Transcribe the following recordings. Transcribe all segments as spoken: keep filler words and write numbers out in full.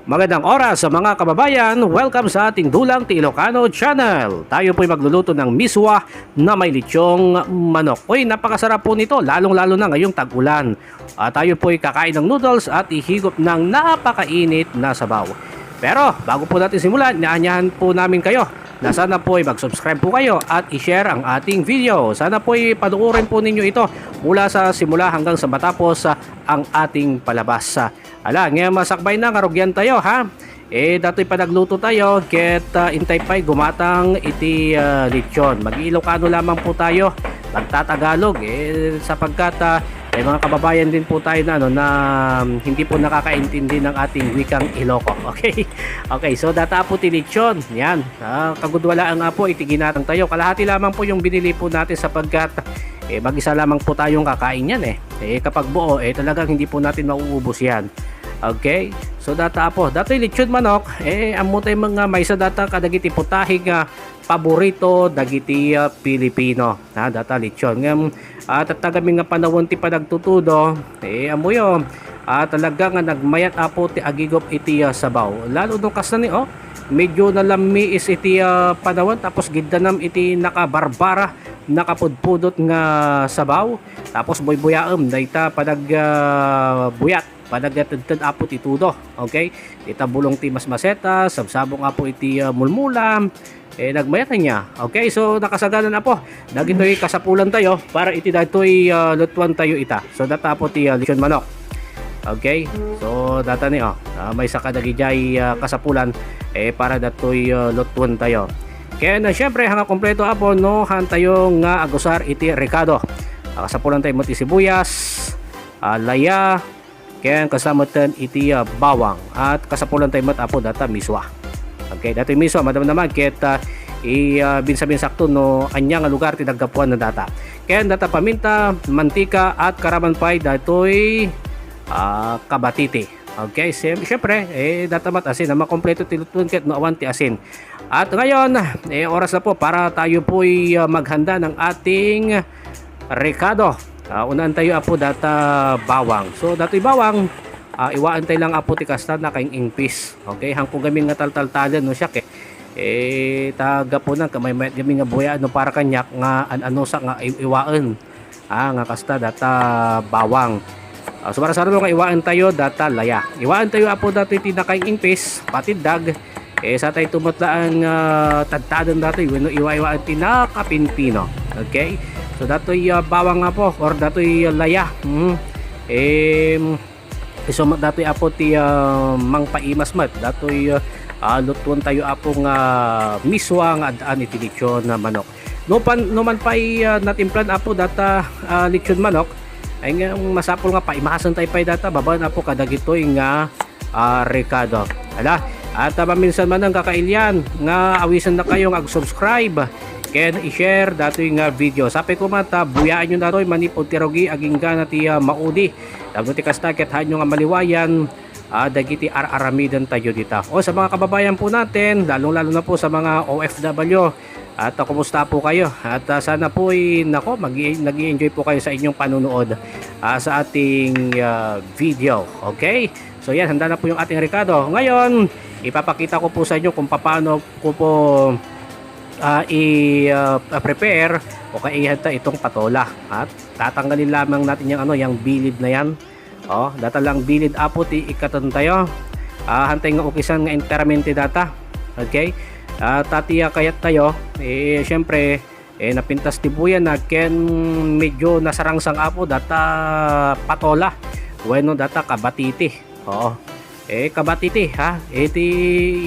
Magandang oras sa mga kababayan. Welcome sa ating Dulang ti Ilocano Channel. Tayo po'y magluluto ng miswa na may lechong manok. Uy, napakasarap po nito, lalong-lalo na ngayong tag-ulan. Ah, tayo po'y kakain ng noodles at ihigop ng napakainit na sabaw. Pero bago po natin simulan, inaanyahan po namin kayo na sana po'y mag-subscribe po kayo at i-share ang ating video. Sana po'y panuorin po ninyo ito mula sa simula hanggang sa matapos, ah, ang ating palabas. Ala, ngem masakbay na nga rugyan tayo, ha? Eh, datoy panagluto tayo, ket, ah, intay pay gumatang iti, ah, lechon. Mag-Ilocano lamang po tayo, magtatagalog, eh, sapagkat, ah, may mga kababayan din po tayo na, ano, na, um, hindi po nakakaintindi ng ating wikang Iloco. Okay? Okay, so data po ti lechon. Yan. Ah, kagudwala nga po iti ginatang tayo. Kalahati lamang po yung binili po natin sapagkat, eh, mag-isa lamang po tayong kakain yan, eh. Eh, kapag buo, eh, talagang hindi po natin mauubos yan. Okay? So, data po. Datoy lechon manok, eh, ammo tayo mga maysa data kadagiti putahe nga paborito dagiti, ah, Pilipino. Ha, data lechon. Ngem, ah, tatta gamin nga panawen ti panagtutudo, eh, ammoyo, ah, talaga nga nagmayat apo ti agigop iti, ah, sabaw. Lalo no kasta ni, oh, medyo nalammiis iti, ah, panawen tapos giddanam iti nakabarbara, nakapudpudot nga sabaw. Tapos buybuyaem dayta panag, ah, buyat, panagtedted apo ti tudo. Okay? Ita bulong ti masmaseta, sabsabong apo iti, ah, mulmula. Eh, nagmayat niya. Okay, so nakasaganan apo. Dagitoy kasapulan tayo para iti daytoy, ah, lutuan tayo ita. So data apo ti, ah, lechon manok. Okay? So data ni, oh, ah, maysa kadagijay, ah, kasapulan, eh, para datoy, ah, lutuan tayo. Ken, ah, syempre, hanga kompleto apo no han tayo nga agusar iti rekado. Ah, kasapulan tayo mo ti sibuyas, ah, laya, ken kasta metten iti, ah, bawang. At kasapulan tayo met apo data miswa. Okay, datoy miswa, madamdama ket, ah, i, ah, binsabinsakto no ania nga lugar ti naggapuan na data. Ken data paminta, mantika, at karaman pay datoy, ah, kabatiti. Okay, siyem-, siyempre, eh, data met asin, makompleto ti lutuan ket no awan ti asin. At ngayon, eh, oras na po para tayo po'y, ah, maghanda ng ating rekado. Ah, unaan tayo apo data bawang. So, datoy bawang, ah, iwaan tayo lang apo ti kasta nakaing-ingpis. Okay, hangko gamin nga taltaltalen no siak, eh. Eh, ta gapu na, kamay-mayat gamin nga buya, ano, para kaniak nga an-anusak nga i-, iwaen. Ah, nga kasta data bawang. Ah, so, para sa nga iwaen tayo data laya. Iwaen tayo apo datoy ti nakaing-ingpis, patiddag. Eh, sa tayo tumutlaan nga tadtaden datoy, wenno iwa-iwaen ti nakapinpino. Okay? So, datoy, ah, bawang apo, or datoy, ah, laya. Hmm. Em, isu met datoy apo ti, ah, mangpaimas met. Datoy, ah, lutuan tayo apo nga miswa nga addaan iti lechon na manok. No pan-, no man pay, ah, natimplan apo data, ah, lechon manok, ay nga masapul nga paimasen tayo pay data, babaen apo kadagitoy nga, ah, rekado. Ala, at, ah, maminsan man ang kakailian nga awisen na kayo nga ag-subscribe ken i-share datoy nga video. Sapay koma ta buyaan nyo datoy manipud ti rugi agingga na ti, ah, maudi. Tapno ti kasta ket haanyo nga maliwayan, ah, dagiti ar-aramiden tayo dita. O sa mga kababayan po natin, lalong-lalo na po sa mga O F W, at, ah, kumusta po kayo? At, ah, sana po ay, nako, mag-i-, nag-i-enjoy po kayo sa inyong panunood, ah, sa ating, ah, video. Okay? So yan, handa na po yung ating rekado. Ngayon, ipapakita ko po sa inyo kung paano ko po, ah, i, ah, prepare o kaihanta itong patola. At tatanggalin lamang natin yung, ano, yung bilid na yan. Oh, data lang bilid apo ti ikatan tayo. Ah, hantay nga ukisan nga enteramente data. Okay? Ah, tatiya kayat tayo, eh, syempre, eh, napintas ti buya na ken medyo nasarangsang apo data patola. Bueno, data kabatiti. Oo. Eh, kabatiti, ha? Iti,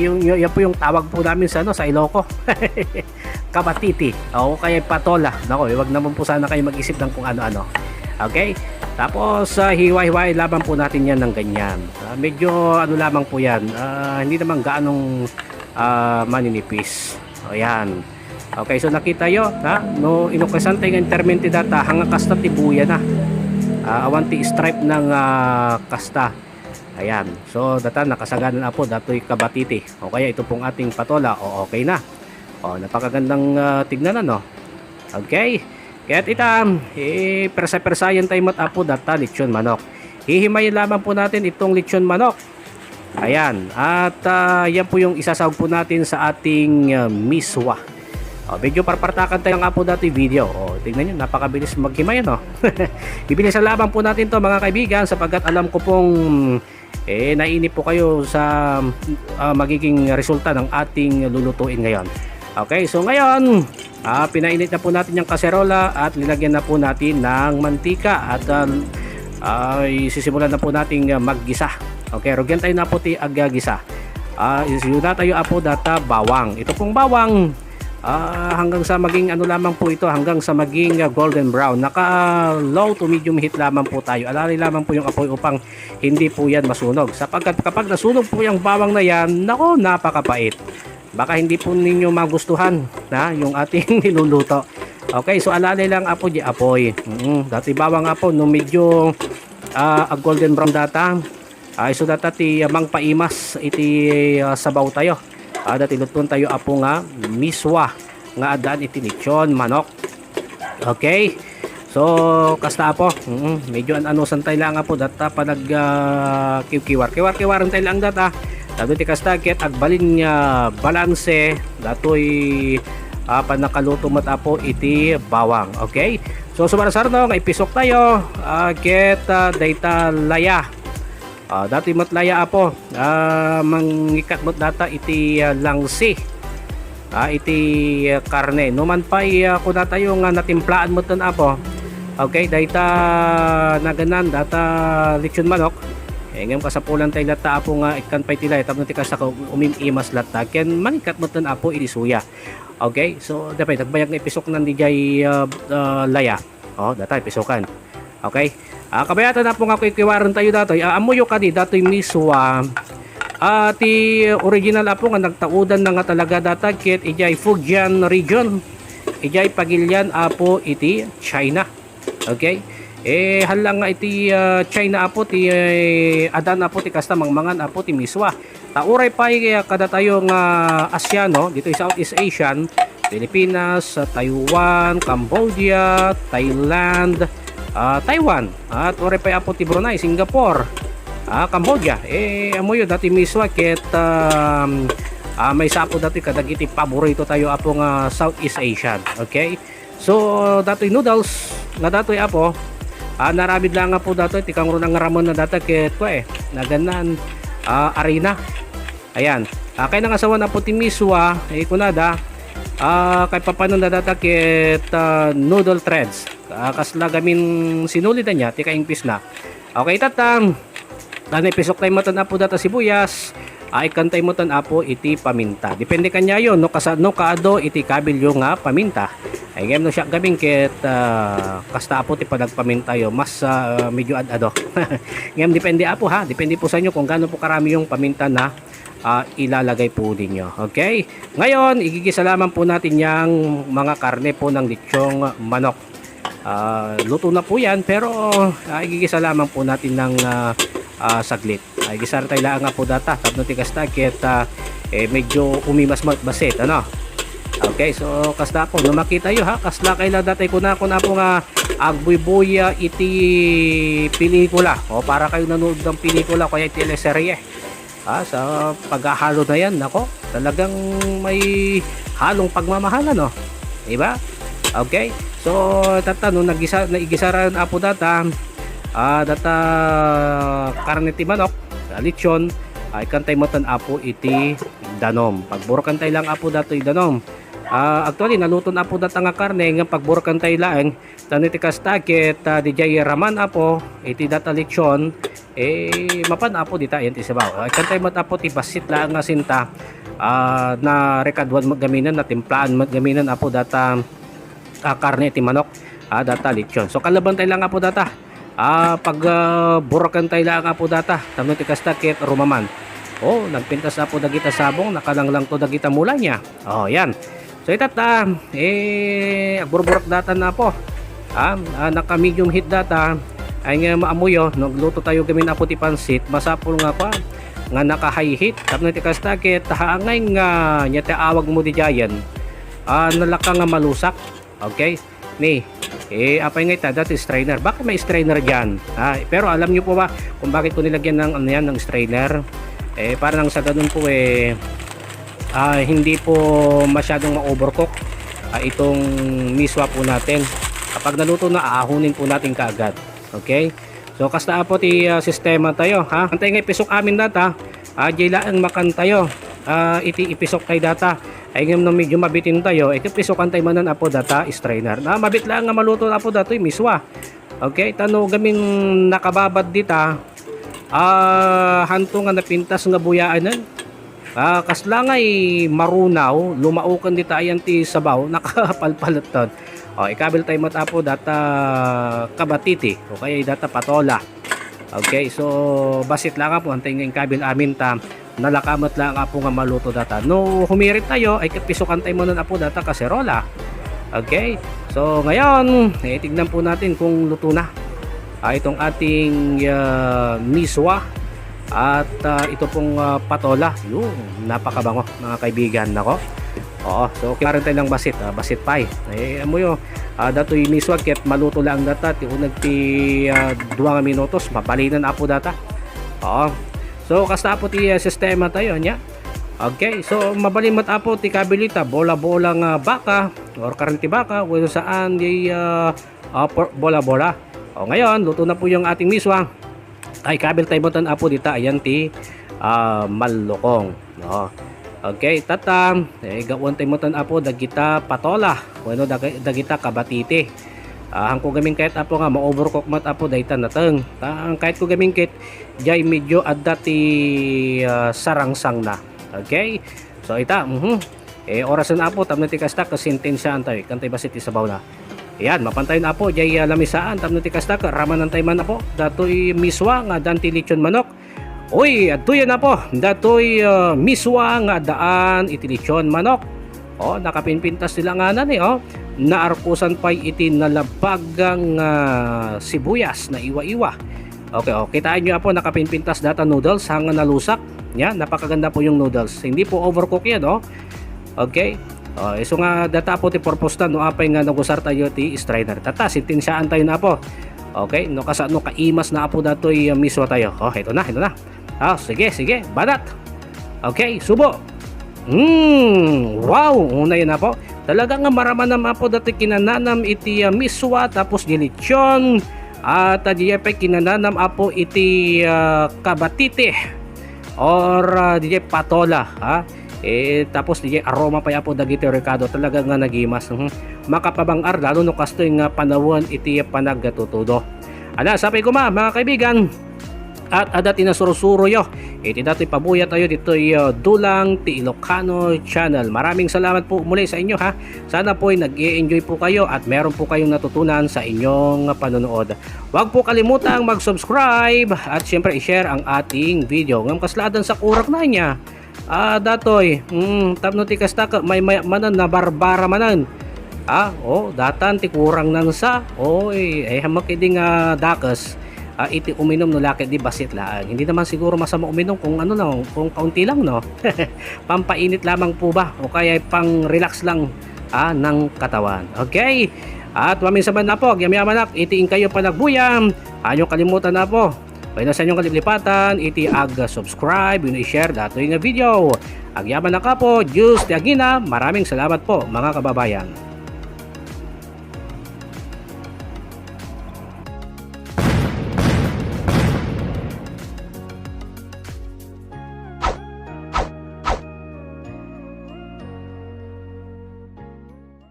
yung, yung, yan po yung tawag po namin sa, ano, sa Iloco. Kabatiti. O kaya patola. Nako, eh, wag naman po sana kayo mag-isip ng kung ano-ano. Okay? Tapos, ah, hiwa-hiwain lamang po natin yan ng ganyan. Ah, medyo, ano lamang po yan. Ah, hindi naman gaanong, ah, maninipis. O, yan. Okay, so nakita yo, ha? No, inukisan tayo nga enteramente data, hanga kasta ti buya na. Ah, awan ti stripe ng, ah, kasta. Ayan. So, data, nakasaganan apo, datoy kabatiti. O kaya ito pong ating patola, o okay na. O, napakagandang, ah, tignan, ano? Okay. Kaya't ita, eh, persa-persayan tayo met apo, data, lechon manok. Hihimayin lamang po natin itong lechon manok. Ayan. At ah, yan po yung isasawag po natin sa ating ah, miswa. O, medyo parpartakan tayo nga po dati video. O, tingnan nyo, napakabilis maghimay, no? Bibilisan lamang po natin to, mga kaibigan, sapagkat alam ko pong eh, nainip po kayo sa ah, magiging resulta ng ating lulutuin ngayon. Okay, so ngayon, ah, pinainit na po natin yung kaserola at linagyan na po natin ng mantika at ah, ah, isisimulan na po natin ah, maggisa. Okay, rugyan tayo na po ti aggisa. Ah, isuna tayo apo data bawang. Ito pong bawang, ah, hanggang sa maging ano lamang po ito, hanggang sa maging ah, golden brown. Naka low to medium heat lamang po tayo. Alalay lamang po yung apoy upang hindi po yan masunog. Sapagkat kapag nasunog po yung bawang na yan, nako, napakapait. Baka hindi po ninyo magustuhan na yung ating niluluto. Okay, so alalay lang apo di apoy. Mm, dati bawang apo, no, medyo ah, ag golden brown data. Ay, so data ti ah, mangpaimas iti ah, sabaw tayo. Ah, dati lutuan tayo apo nga miswa nga addaan iti lechon manok. Okay. So, kasta apo, mm, medyo an-anusan tayo lang apo, data panag ah, kiwkiwar. Kiwar-kiwaren tayo lang data. Datoy ti kasta, ket agbalin nga balanse, datoy ah, panakaluto met apo iti bawang. Okay? So, sumarsar no, nga ipisok tayo, ah, ket ah, dayta laya. Ah, datoy met laya apo, ah, mangikat met data iti ah, langsi. Ah, iti ah, karne. No man pay ah, kuna tayo nga natimplaan met ten apo. Okay, dayta naganan, data lechon manok. Eh, ngem kasapulan tayo latta apo nga ikkan pay ti laya, tapno ti kasta ka umim-imas latta. Ken mangikat met ten apo iti suya. Okay? So, dapay, nagbayag nga ipisok nan di jay ah, ah, laya. O, data, ipisokan. Okay? Ah, kabayatan na po nga kikiwaren tayo datoy. Ah, ammoyo kadi, datoy miswa. Ah, ti original apo nga nagtaudan na nga talaga data ket ijay Fujian region. Ijay pagilian apo iti China. Okay? Eh, hallang nga iti ah, China apo ti eh, adan apo ti kasta mangmangan apo ti miswa. Ta uray pay ah, kadatayo nga Asiano, ditoy Southeast Asian, Pilipinas, ah, Taiwan, Cambodia, Thailand, ah, Taiwan, at uray pay apo ti Brunei, Singapore, ah, Cambodia. Eh, ammoyo dati miswa ket um, ah, maysa apo dati kadagiti paborito tayo apo nga Southeast Asian. Okay? So, datoy noodles nga datoy apo, ah, naramid lang apo datoy ti kangrunan nga ramen na data ket kua eh, naganan ah, arena. Ayan. Ah, kay nangasawan apo ti miswa, eh, kunada, ah, kay papanon na data ket ah, noodle threads. Ah, kasla gamin sinulid niya, ti kaingpis na. Okay, tatang. Dana ipisok tayo met ten apo data sibuyas. Ay, ikkan tayo met ten apo iti paminta. Depende kaniayo no kasa-, no kaadu iti kabilyo nga paminta. Ay, ngem no siak gamin ket ah, kasta apo ti panagpamintayo, mas ah, medyo ad-ado. Ngem depende apo ha, depende po sa inyo kung gaano po karami yung paminta na ah, ilalagay po ninyo. Okay? Ngayon, igigisa lamang po natin yang mga karne po ng lechong manok. Ah, luto na po yan, pero ah, igigisa lamang po natin ng ah, ah, saglit. Ay, gisar tayo lang nga po data. Tapno ti kasta, ket ah, eh, medyo umimas mo basit, ano? Okay, so kasta po, no makita yo ha, kasla kay la dati kuna kuna po nga agbuybuya iti pelikula. O para kayo nanood ng pelikula, kaya teleserye. Ah, sa paghahalo na yan, nako, talagang may halong pagmamahalan, no? Diba? Okay? So, tata, no, nagisa, naigisaran apo data, ah, data karne ti manok, ah, lechon, ay kantay matan apo iti danom. Pagburukan tayo lang apo dato danom. Ah, actually, naluton apo data nga karne, nga pagburukan tayo laeng, Tano ti kasta ket ah, dijay raman apo iti data lechon, eh, mapan apo dita yan ti sabaw. Ay, kantay met apo ti bassit laeng nga sinta, ah, na rekaduan met gaminen, na timplaan met gaminen apo data ah, karne ti manok, ah, data lechon. So, kalaban tayo lang apo data. Ah, pag ah, burakan tayo lang apo data. Tano ti kasta ket rumaman. Oh, nagpintas apo dagita sabong, nakalanglang to dagita mula niya. Oh, yan. So, itatta, eh, agburburak data na po. Ah, ah, naka medium heat data. Ay nga maamuyo, no, agluto tayo gamin apo ti pansit, masapul nga kwa, nga naka high heat. Tapno ti kasta ket, haangay nga, nya ti awag mo di jayen. Ah, nalaka nga malusak. Okay? Ni, eh, apay nga ita, dati strainer. Bakit may strainer dyan? Ah, pero alam nyo po ba kung bakit ko nilagyan ng, ano yan, ng strainer? Eh, para nang sa ganun po, eh, ah, hindi po masyadong ma-overcook, ah, itong miswa po natin. Kapag naluto na, aahunin po natin kaagad. Okay? So, kasta po ti, ah, sistema tayo, ha? Antay nga ipisok amin data, ah, di laeng makan tayo. Ah, iti ipisok tayo data. Ay, ngem no medyo mabitin tayo, eh, ipisokan tayo manen apo data strainer. Na, mabit lang nga maluto apo datoy miswa. Okay? Tano gamin nakababad dita, ah, hanto nga napintas nga buyaanen. Ah, kasla ngay marunaw, lumaoken dita ayan ti sabaw, nakapalpaletton. O, ikabil tayo met apo data kabatiti, o kaya data patola. Okay, so bassit lang apo, antay nga inkabil amin ta, nalaka met lang apo nga maluto data. No humirit tayo, ay kapisokan tayo manen apo data kaserola. Okay, so ngayon, eh, tignan po natin kung luto na, ah, itong ating, ah, miswa at, ah, ito pong, ah, patola. Yun, napakabango, mga kaibigan, nako. Oo, so okay rin tayo ng bassit, ah, bassit pie. Eh, amoyo, ah, datoy miswa ket maluto lang data, ti uneg ti, ah, dua nga minutos, mabalinan apo data. Oo. So, kasta apo ti, ah, sistema tayo, nya. Okay, so mabalin met apo ti kabilita, bola-bola nga baka, or karne ti baka, wenno saan, di, ah, ah, por-, bola-bola. O, ngayon, luto na po yung ating miswa. Ay, kabil tayo mo tan apo dita, ayan ti, ah, mallokong, no? Okay, tata, eh, gawan tayo mo tan apo, dagita patola, wenno dag-, dagita kabatiti. Ah, hangko gamin kayat apo nga ma-overcook met apo dayta nateng. Ta, ang kayat ko gamin ket, jay medyo adda ti, ah, sarangsang na. Okay? So, ita, mhm. Eh, orasen apo, tapno ti kasta, ket sentensiaan tayo, ikkan tayo bassit ti sabaw na. Yan, mapan tayo na apo, jay, ah, lamisaan, tapno ti kasta, ket ramanan tayo man apo, datoy miswa nga addaan ti lechon manok. Uy, adtoy na apo, datoy, ah, miswa nga addaan iti lechon manok. O, nakapinpintas ti langanan, eh, o. Naarkusan pay iti nalabag nga sibuyas, naiwa-iwa. Okay, o, kitaan nyo apo, nakapinpintas data noodles, hanggang nalusak. Yan, napakaganda po yung noodles. Hindi po overcook yan, o. Okay? O, isu nga data apo ti purpose na, no apay nga nagusar tayo ti strainer. Tata, sentensiaan tayo na apo. Okay? No, kasa-, no kaimas na apo datoy, uh, miswa tayo. O, ito na, ito na. Ah, sige, sige, banat. Okay, subo. Hmm, wow, unay na apo. Talaga nga maramanam apo datoy kinananam iti, ah, miswa, tapos di lechon, at, ah, di pay kinananam apo iti, ah, kabatiti or, ah, di patola, ha? Eh, tapos di aroma pay apo dagiti rekado, talaga nga nagimas. Mhm. Makapabang-ar, lalo no kastoy nga panawen iti panagtutudo. Ala, sapay koma, mga kaibigan, at adda ti nasursuroyo iti datoy pabuya tayo ditoy, uh, Dulang ti Ilocano Channel. Maraming salamat po muli sa inyo, ha. Sana po ay nag-i-enjoy po kayo at meron po kayong natutunan sa inyong panonood. Huwag po kalimutang mag-subscribe at siyempre i-share ang ating video. Ngam kasladan sa kurak na niya. Ah, datoy, mm, tapno ti kasta ka, may, may, manan, nabarbara manan. Ah, o, datan ti kurang nan sa. Oy, eh, hamak idi nga dakes, ah, iti uminom no laki di basit laeng. Hindi naman siguro masama uminom kung ano, no, kung kaunti lang, no? Pampainit lamang po ba? O kaya pang-relax lang, ah, ng katawan. Okay? At maminsan man na po, agyamyamanak, iti inkayo panagbuya, anyo kalimutan na po. Pwede sa inyong kaliplipatan, iti ag-subscribe, wenno i-share datoy nga video. Agyaman na ka po, Diyos ti agina. Maraming salamat po, mga kababayan.